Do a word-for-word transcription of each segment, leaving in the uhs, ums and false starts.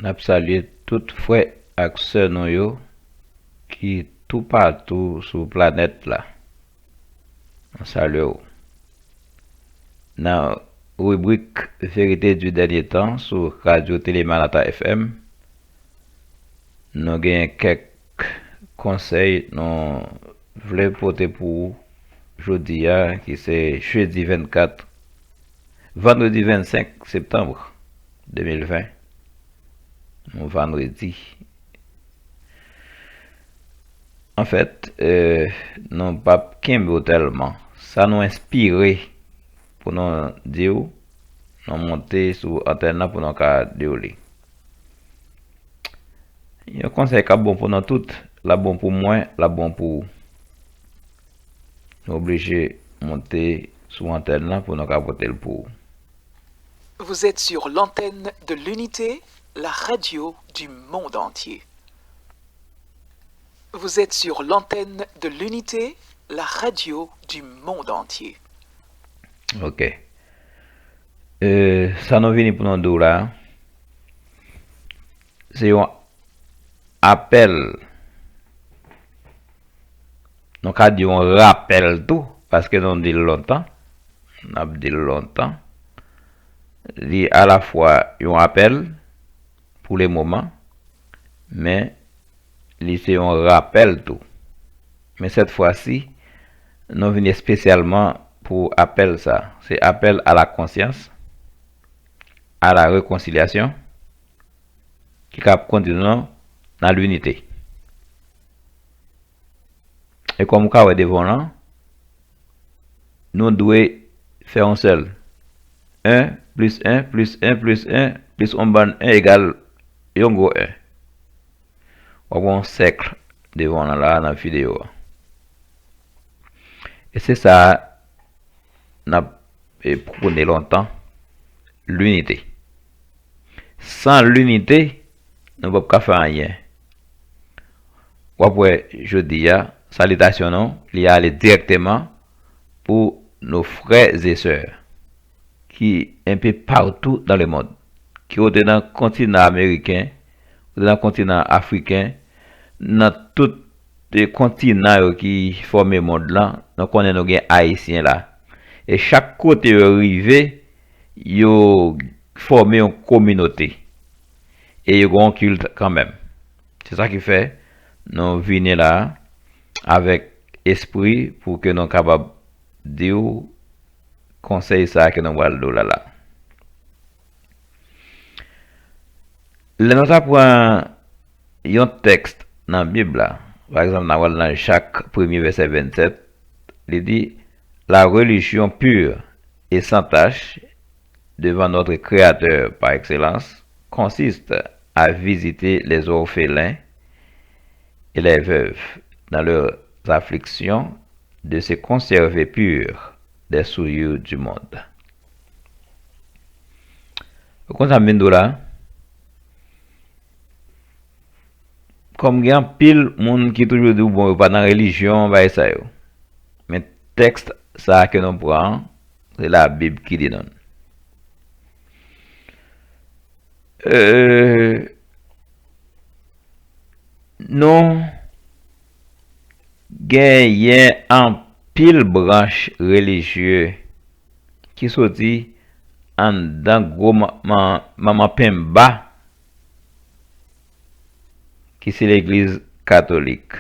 N ap salye tout frè ak sè nou yo ki toupatou sou planèt la. N salye w. Nan ribrik Vérité du Dernier Temps sou Radyo Tele Malata F M, nou gen kèk konsèy nou vle pote pou ou jodi a, ki se jedi vennkat, vandredi vennsenk septanm de mil ven, yon vandredi. Anfèt, eh, nou p ap kenbe w tèlman. Sa nou enspire pou nou di w, nou monte sou antèn nan pou nou ka di w li. Yon konsèy k ap bon pou nou tout, l ap bon pou mwen, l ap bon pou ou. Nou oblije monte sou antèn nan pou nou ka pote l pou ou. Vous êtes sur l'antenne de l'Unité, la radio du monde entier. Vous êtes sur l'antenne de l'Unité, la radio du monde entier. Ok. Euh, sa nou vini pou nou di w la, se yon apèl. Nou ka di yon rapèl tou, paske nou di l lontan. N ap di l lontan. Li alafwa yon apèl pou le moman, men li se yon rapèl tou. Men sèt fwa si, nou vin espesyalman pou apèl sa. Se apèl a la konsyans, a la rekonsilyasyon, ki ka kondui nou nan linite. E kòm ou ka wè devan w lan, nou dwe fè yon sèl. En plis en plis en plis en plis yon bann en egal yon gwo en. W ap wè yon sèk devan w lan la nan videyo a. E se sa n ap, e, pwone lontan, linite. San linite, nou p ap ka fè anyen. W ap wè jodi a, salitasyon nou, li ale dirèkteman pou nos frères et sœurs ki enpe partou dans le monde, ki w te nan kontinan ameriken, w te nan kontinan afriken, nan tout, e, kontinan yo ki fòme mond lan, nou konnen nou gen Ayisyen la. E chak kote yo rive, yo fòme yon kominote. E yo gen yon kilt kanmenm. Se sa ki fè nou vini la avèk espri pou ke nou kapab di w konsèy sa a ke nou pral di w la la. Lè nou ta pran yon tèks nan Bib la, pa egzanp, n a pral nan Jak premye vèsè vennsèt, li di, la religion pure et sans tache devant notre Créateur par excellence consiste à visiter les orphelins et les veuves dans leurs afflictions, de se conserver purs des souillures du monde. Ou konn sa m vin di w la? Kòm gen anpil moun ki toujou di w, bon, yo pa nan relijyon, bagay sa yo. Men tèks sa a ke nou pran an, se Labib ki li nou l. Euh, nou genyen anpil branch relijye ki soti anndan gwo ma-, ma-, manman penba ki se legliz katolik.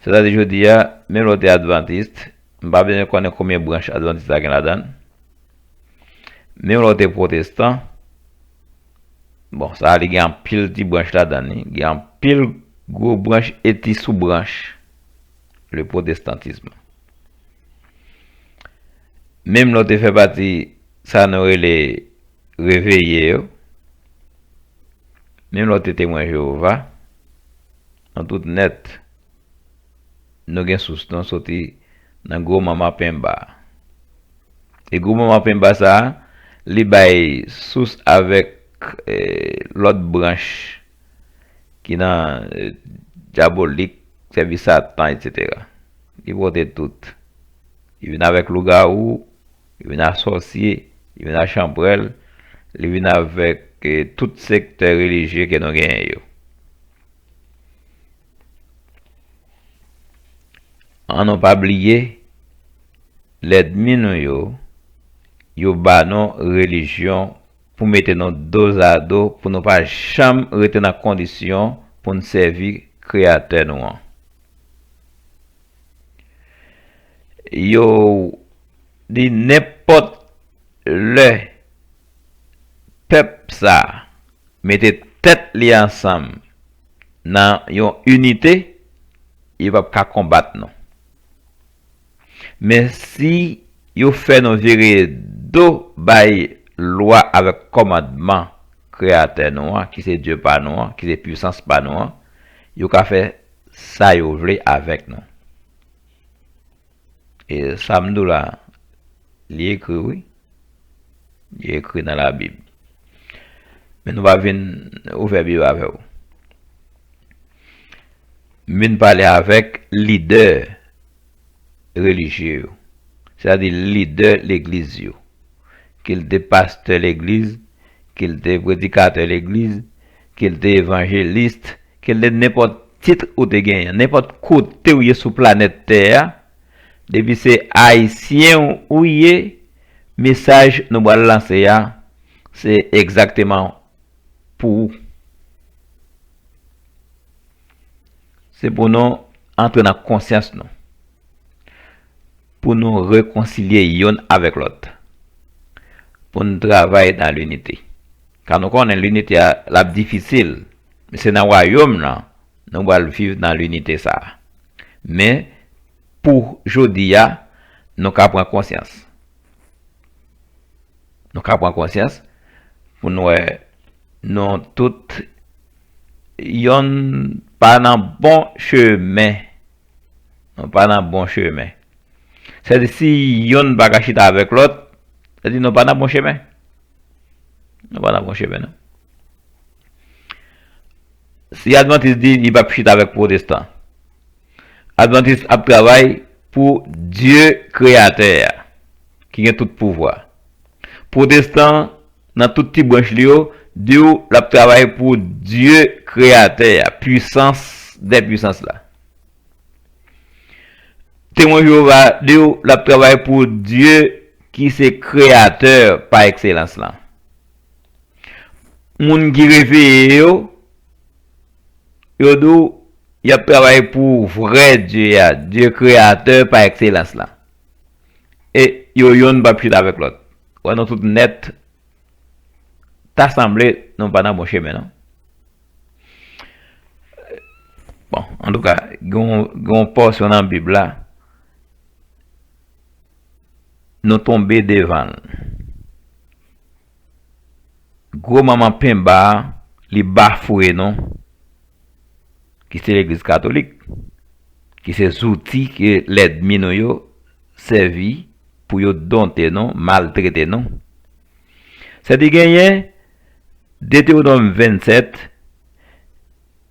Sètadi jodi a, menm lè w te advantis, m pa bezwen konnen konbyen branch advantis la gen ladan l. Menm lè w te pwotestan, bon, sa a li gen anpil ti branch ladan li, gen anpil gwo branch e ti soubranch le pwotestantism. Menm lè w te fè pati sa nou rele reveye yo, menm lè w te temwen Jewova, nou tout nèt, nou gen sous nou soti nan gwo manman penba. E gwo manman penba sa a, li bay sous avèk, eh, lòt branch ki nan, eh, dyabolik, sèvis Satan, etsetera. Li pote tout. Li vin avèk lougawou, li vin ak sòsye, li vin ak chanpwèl, Li vin avèk, eh, tout sektè relijye ke nou genyen yo. Ann nou pa bliye, lènmi nou yo, yo ba nou relijyon pou mete nou dozado, pou nou pa janm rete nan kondisyon pou n sèvi Kreyatè nou an. Yo di nenpòt lè pèp sa a mete tèt li ansanm nan yon inite, yo p ap ka konbat nou. Men si yo fè nou vire do bay lwa avèk kòmandman Kreyatè nou an, ki se Dye pa nou an, ki se pisans pa nou an, yo ka fè sa yo vle avèk nou. E sa m di w la, li ekri, wi. Li ekri nan Labib. Men nou pa vin ouvè Bib avè w. M vin pale avèk lidè relijye yo, sètadi lidè legliz yo, ke l te pastè legliz, ke l te predikatè legliz, ke l te evanjelis, ke l te nenpòt tit ou te genyen, nenpòt kote w ye sou planèt tè a, depi se ayisyen ou ye, mesaj nou pral lanse a, se egzakteman pou ou. Se pou nou antre nan konsyans nou, pou nou rekonsilye youn avèk lòt, pou nou travay nan linite. Ka nou konnen linite a, l ap difisil, men se nan wayòm nan, nou pral viv nan linite sa a. Men, pou jodi a, nou ka pran konsyans. Nou ka pran konsyans pou n wè nou tout yonn pa nan bon chemen. Nou pa nan bon chemen. Sètadi, si yonn pa ka chita avèk lòt, sètadi nou pa nan bon chemen. Nou pa nan bon chemen, non. Si Advantis di li p ap chita avèk Pwotestan, Advantis ap travay pou Dye Kreyatè a, ki gen tout pouvwa. Pwotestan, nan tout ti branch li yo, di w l ap travay pou Dye Kreyatè a, Pwisans dè pwisans la. Temwen Jewova di w l ap travay pou Dye ki se Kreyatè pa ekselans lan. Moun ki reveye yo, yo di w y ap travay pou vrè Dye a, Dye Kreyatè pa ekselans lan. E yo yonn p ap chita avèk lòt. Wè, nou tout nèt, ta sanble nou pa nan bon chemen, non. Bon, antouka, gen yon, gen yon pòsyon nan Bib la, nou tonbe devan l. Gwo manman penba a, li bafwe nou, ki se legliz katolik, ki se zouti ke lènmi nou yo sèvi pou yo donte nou, maltrete nou. Sètadi genyen Detewonòm vennsèt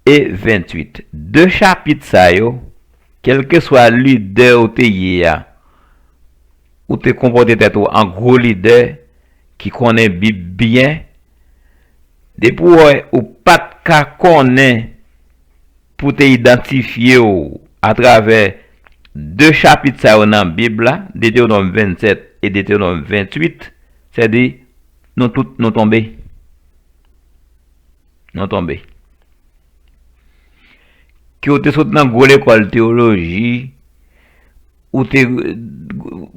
e venntwit. De chapit sa yo, kèlkeswa lidè ou te ye a, ou te konpòte tèt ou an gwo lidè ki konnen Bib byen, depi w wè ou pa t ka konnen pou te idantifye w atravè de chapit sa yo nan Bib la, Detewonòm vennsèt e Detewonòm venntwit, sètadi nou tout nou tonbe. Nou tonbe. Ke w te sot nan gwo lekòl teyoloji, ou te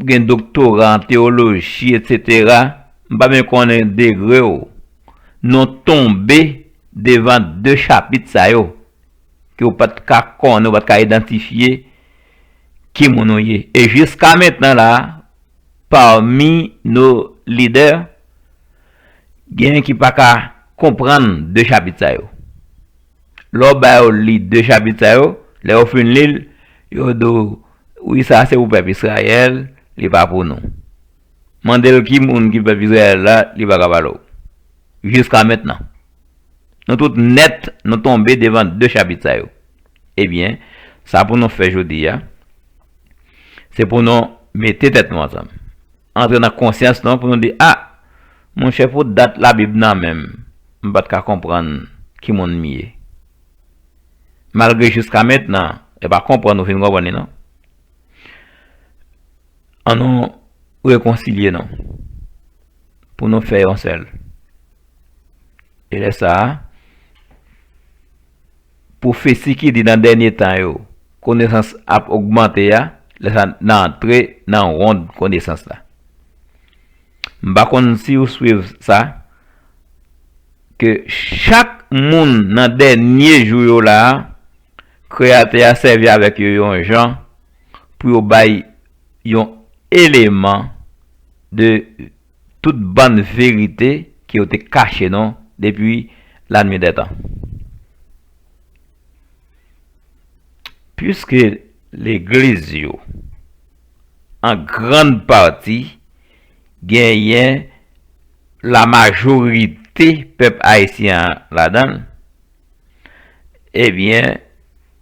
gen doktora an teyoloji, etsetera, m pa menm konnen degre w. Nou tonbe devan de chapit sa yo, ke w pa t ka konnen, w pa t ka idantifye ki moun ou ye. E jiska mentnan la, pami nou lidè, genyen ki pa ka konprann de chapit sa yo. Lè w ba yo li de chapit sa yo, lè yo fin li l, yo di w, wi, sa se pou pèp Izrayèl, li pa pou nou. Mande l ki moun ki pèp Izrayèl la, li pa ka pale w. Jiska mentnan. Nou tout nèt, nou tonbe devan de chapit sa yo. Ebyen, sa pou nou fè jodi a, se pou nou mete tèt nou ansanm. Antre nan konsyans nou pou nou di, a, Monchè, pou dat Labib nan men m, m pa t ka konprann ki moun m ye. Malgre jiska mentnan, e pa konprann ou fin konprann li non. Ann nou rekonsilye non. Pou nou fè yon sèl. E lè sa a, pwofesi ki di nan dènye tan yo, konesans ap ogmante a, lè sa n antre nan wonn konesans la. M pa konn si w swiv sa, ke chak moun nan dènye jou yo la a, Kreyatè a sèvi avèk yo yon jan pou yo bay yon eleman de tout bann verite ke yo te kache nou depi lannuit dè tan. Piske legliz yo, an grann pati, genyen lamajorite pèp ayisyen an ladan l, ebyen,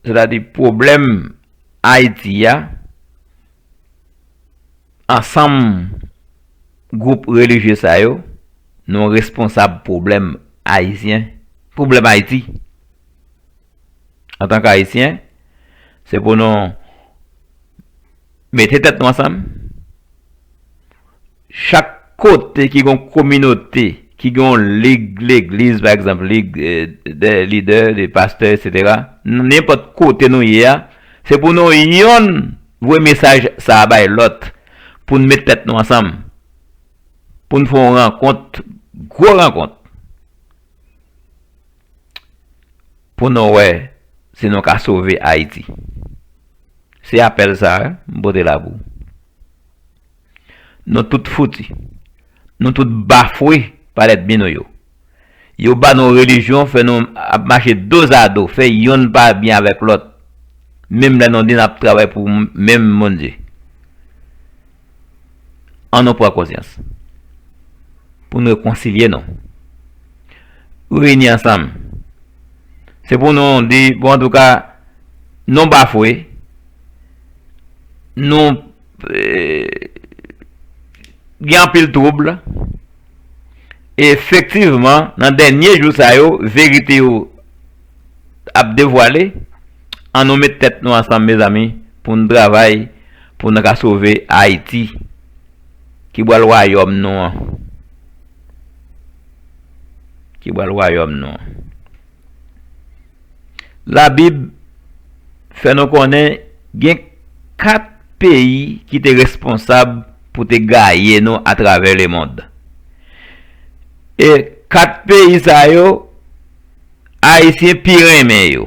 sètadi pwoblèm Ayiti a, ansanm gwoup relijye sa yo, nou responsab pwoblèm ayisyen, pwoblèm Ayiti. Antanke Ayisyen, se pou nou mete tèt nou ansanm. Chak kote ki gon kominote, ki gon lig legliz, pa egzanp, lig, eh, de lidè, de pastè, etsetera, nenpòt kote nou ye a, se pou nou yonn voye mesaj sa a bay lòt, pou n met tèt nou ansanm, pou n fè yon rankont, gwo rankont, pou nou wè si nou ka sove Ayiti. Se apèl sa a m pote la pou ou. Nou tout fouti. Nou tout bafwe pa lènmi nou yo. Yo ba nou relijyon, fè nou ap mache dozado, fè yonn pa byen avèk lòt, menm lè nou di n ap travay pou menm Bondye. Ann nou pran konsyans. Pou n rekonsilye nou. Reyini ansanm. Se pou nou di, bon, antouka, nou bafwe, nou, eh, gen anpil twoub, e efektivman, nan dènye jou sa yo, verite yo ap devwale. Ann nou met tèt nou ansanm, mezanmi, pou n travay, pou n ka sove Ayiti, ki pral wayòm nou an. Ki pral wayòm nou an. Labib fè nou konnen gen kat peyi ki te responsab pou te gaye nou atravè lemonn. E kat peyi sa yo, Ayisyen pi renmen yo.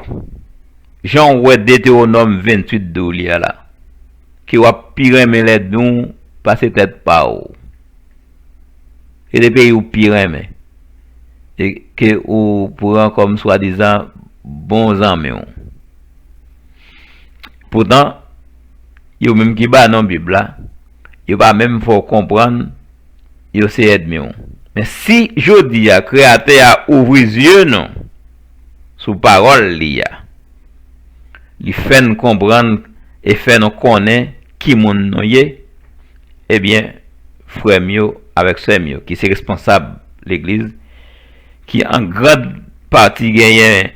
Jan w wè Detewonòm venntuit di w li a la, ke w ap pi renmen lènmi w pase tèt pa w. E de peyi w pi renmen, e ke ou pran kòm swadizan bon zanmi w. Poutan, yo menm ki ba non Bib la, yo pa menm fè w konprann yo se ènmi w. Men si jodi a Kreyatè a ouvri zye nou sou pawòl li a, li fè n konprann e fè nou konnen ki moun nou ye, ebyen, frè m yo avèk sè m yo ki se responsab legliz, ki an grann pati genyen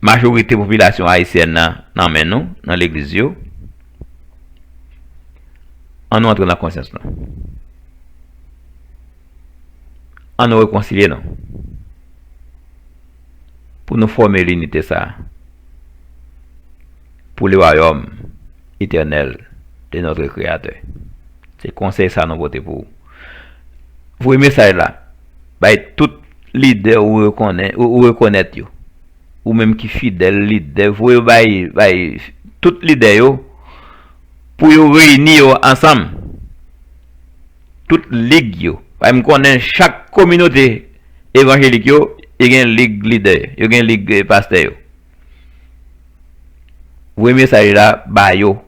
majorite popilasyon ayisyèn nan nan men nou, nan legliz yo, ann nou antre nan konsyans nou. Ann nou rekonsilye nou. Pou nou fòme linite sa a. Pour le royaume éternel de notre Créateur. Se konsèy sa nou pote pou ou. Voye mesaj la bay tout lidè ou rekonnen, ou, ou rekonèt yo. Ou menm ki fidèl lidè, voye bay, bay tout lidè yo pou yo reyini yo ansanm. Tout lig yo. Paske m konnen chak kominote evanjelik yo, yo gen lig lidè, yo gen lig, eh, pastè yo. Voye mesaj la ba yo.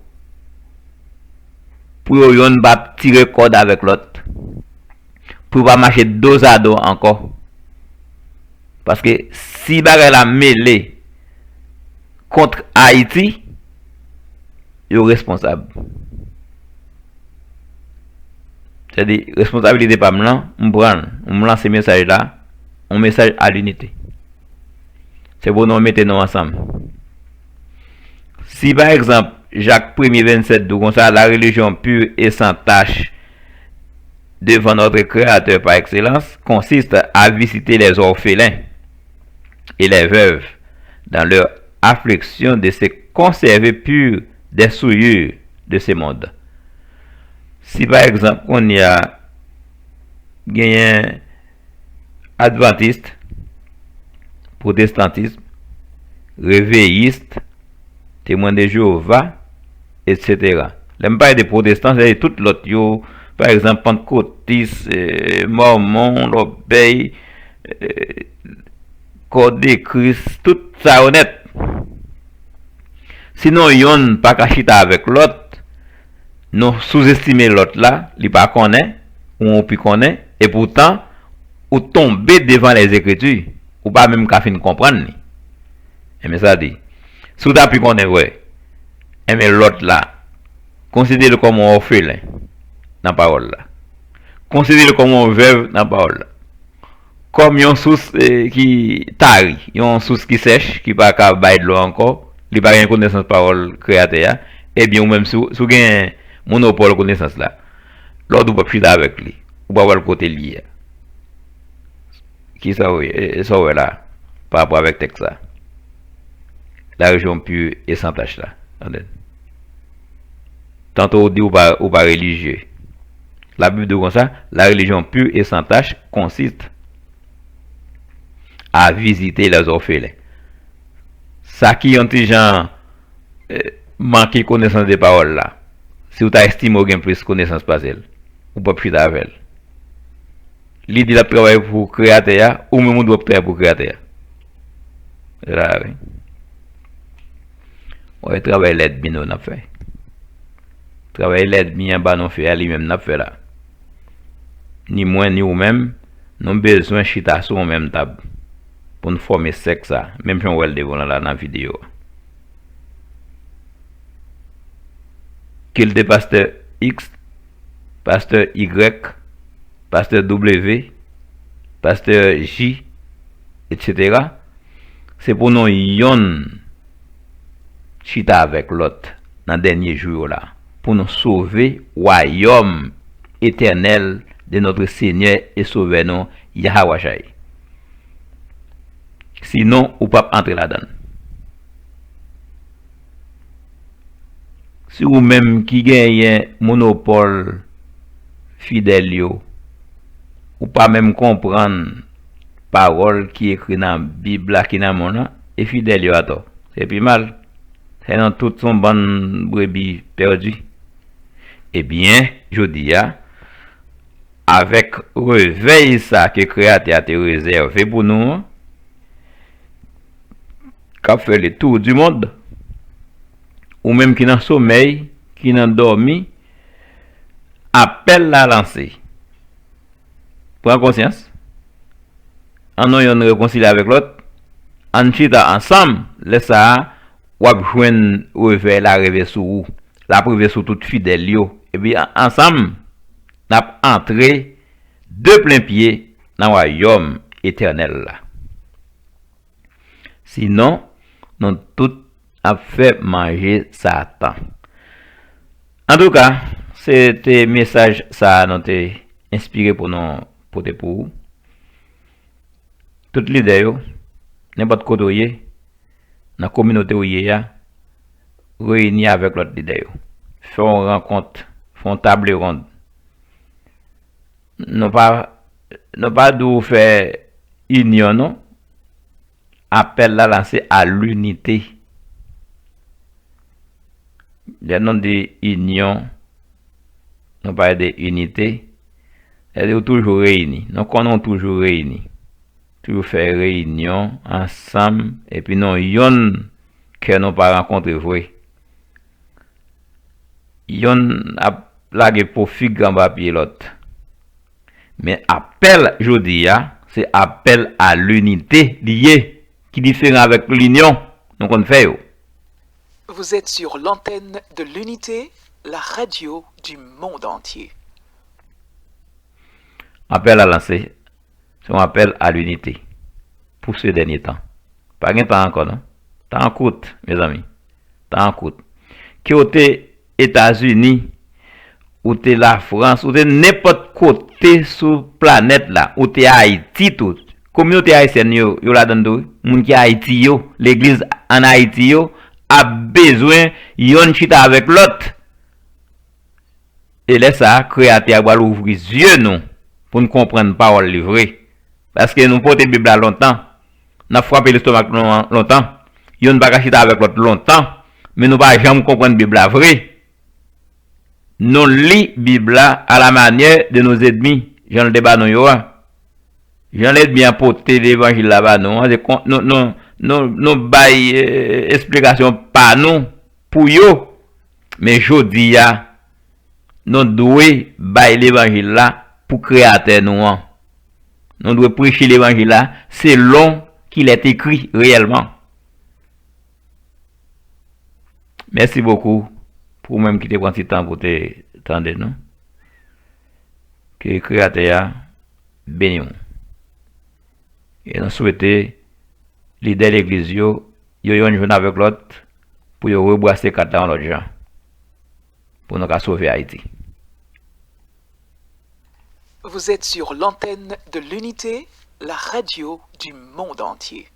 Pou yo yonn pa tire kòd avèk lòt. Pou yo pa mache dozado ankò. Paske si bagay la mele kont Ayiti, yo responsab. Sètadi, responsabilite pa m lan, m pran l, m lanse mesaj la, yon mesaj a linite. Se pou nou mete nou ansanm. Si, pa egzanp, Jak premye vennsèt di w konsa, la religion pure et sans tache devant notre Créateur par excellence consiste à visiter les orphelins et les veuves dans leur affliction de se conserver purs des souillures de ce monde. Si, pa egzanp, kounye a genyen advantis, pwotestantis, reveyis, temwen de Jewova, etsetera. Lè m pale de pwotestan, se tout lòt yo, pa egzanp, pantkotis, eh, mòmon, lòbèy, eh, kò de Kris, tout sa yo nèt. Sinon, yonn pa ka chita avèk lòt, nou souzestime lòt la, li pa konnen, ou ou pi konnen, e poutan, ou tonbe devan lèzekriti, ou pa menm ka fin konprann li. Enben sa di, si w ta pi konnen vre, enben lòt la, konsidere l kòm yon òfelen nan pawòl la. Konsidere l kòm yon vèv nan pawòl la. Kòm yon sous, eh, ki tari, yon sous ki sèch, ki pa ka bay dlo ankò, li pa gen konesans pawòl Kreyatè a, ebyen, ou menm, si w, si w gen monopòl konesans la, lòt ou p ap chita avèk li, ou p ap al kote l ye a. Kisa w, eh, sa w wè la, pa rapò avèk tèks la? La religion pure et sans tache la. Tande. Tanto ou di ou pa, ou pa relijye. Labib di w konsa, la religion pure et sans tache consiste à visiter les orphelins. Sa ki yon ti jan, eh, manke konesans de pawòl la. Si w ta estime w gen plis konesans pase l, ou p ap chita avè l. Li di l ap travay pou Kreyatè a, ou menm ou dwe ap travay pou Kreyatè a. Se sa wi. Wè, travay lènmi nou n ap fè. Travay lènmi an ba nou fè a, li menm n ap fè la. Ni mwen, ni ou menm, nou bezwen chita sou yon menm tab pou n fòme sèk sa, menm jan w wè l devan w la nan videyo a. Kilte pastè X, pastè Y, pastè W, pastè J, etsetera. Se pou nou yonn chita avèk lòt nan dènye jou yo la, pou nou sove wayòm etènèl de notre Seigneur et Sauveur nou, Yahawashai. Sinon, ou p ap antre ladan l. Si ou menm ki genyen monopòl fidèl yo, ou pa menm konprann pawòl ki ekri nan Bib la ki nan men w lan, e fidèl yo atò. Se pi mal. Se nou tout se yon bann brebi pèdi. Ebyen, jodi a, avèk revèy sa ke Kreyatè a te rezève pou nou an, k ap fè le tour du monde, ou menm ki nan somèy, ki nan dòmi, apèl la lanse. Pran konsyans. Ann nou yonn rekonsilye avèk lòt. Ann chita ansanm. Lè sa a, w ap jwenn revèy la rive sou ou. L ap rive sou tout fidèl yo. Epi, an-, ansanm, n ap antre de plen pye nan wayòm etènèl la. Sinon, nou tout ap fè manje Satan. Antouka, se te mesaj sa a nou te enspire pou nou pote pou ou. Tout lidè yo, nenpòt kote w ye, nan kominote w ye a, reyini avèk lòt lidè yo. Fè yon rankont, fè yon table ronde. Nou pa, nou pa di w fè inyon, non. Apèl la lanse à l'unité. Lè nou di inyon, nou pale de inite, sètadi ou toujou reyini. Nou konnen w toujou reyini. Toujou fè reyinyon ansanm, epi nou yonn kè nou pa rankontre vre. Yonn ap lage po fig anba pye lòt. Men apèl jodi a, se apèl à l'unité li ye, ki diferan avèk linyon nou konn fè yo. Vous êtes sur l'antenne de l'Unité, la radio du monde entier. Apèl a lanse, se yon apèl a linite pou se dènye tan. Pa gen tan ankò, non. Tan an kout, mezanmi. Tan an kout. Ke w te Etazini, ou te Lafrans, ou te nenpòt kote sou planèt la, ou te Ayiti tou. Kominote ayisyèn yo, yo ladann tou, wi. Moun ki Ayiti yo, legliz ann Ayiti yo, ap bezwen yonn chita avèk lòt. E lè sa a, Kreyatè a pral ouvri zye nou pou n konprann pawòl li vre. Paske nou pote Bib la lontan, n ap frape lestomak nou an lontan. Yonn pa ka chita avèk lòt lontan, men nou pa janm konprann Bib la vre. Nou li Bib la à la manière de nos ennemis, jan l te ba nou yo a. Jan lènmi an pote levanjil la ba nou an, se kon, nou, nou, nou, nou bay eh, esplikasyon pa nou pou yo. Men jodi a, nou dwe bay levanjil la pou Kreyatè nou an. Nou dwe preche levanjil la selon qu'il est écrit réellement. Mèsi bokou pou ou menm ki te pran ti tan pou te tande nou. Ke Kreyatè a beni w. E nou swete lidè legliz yo, yo yonn jwenn avèk lòt pou yo rebrase kat la yon lòt jan, pou nou ka sove Ayiti. Vous êtes sur l'antenne de l'Unité, la radio du monde entier.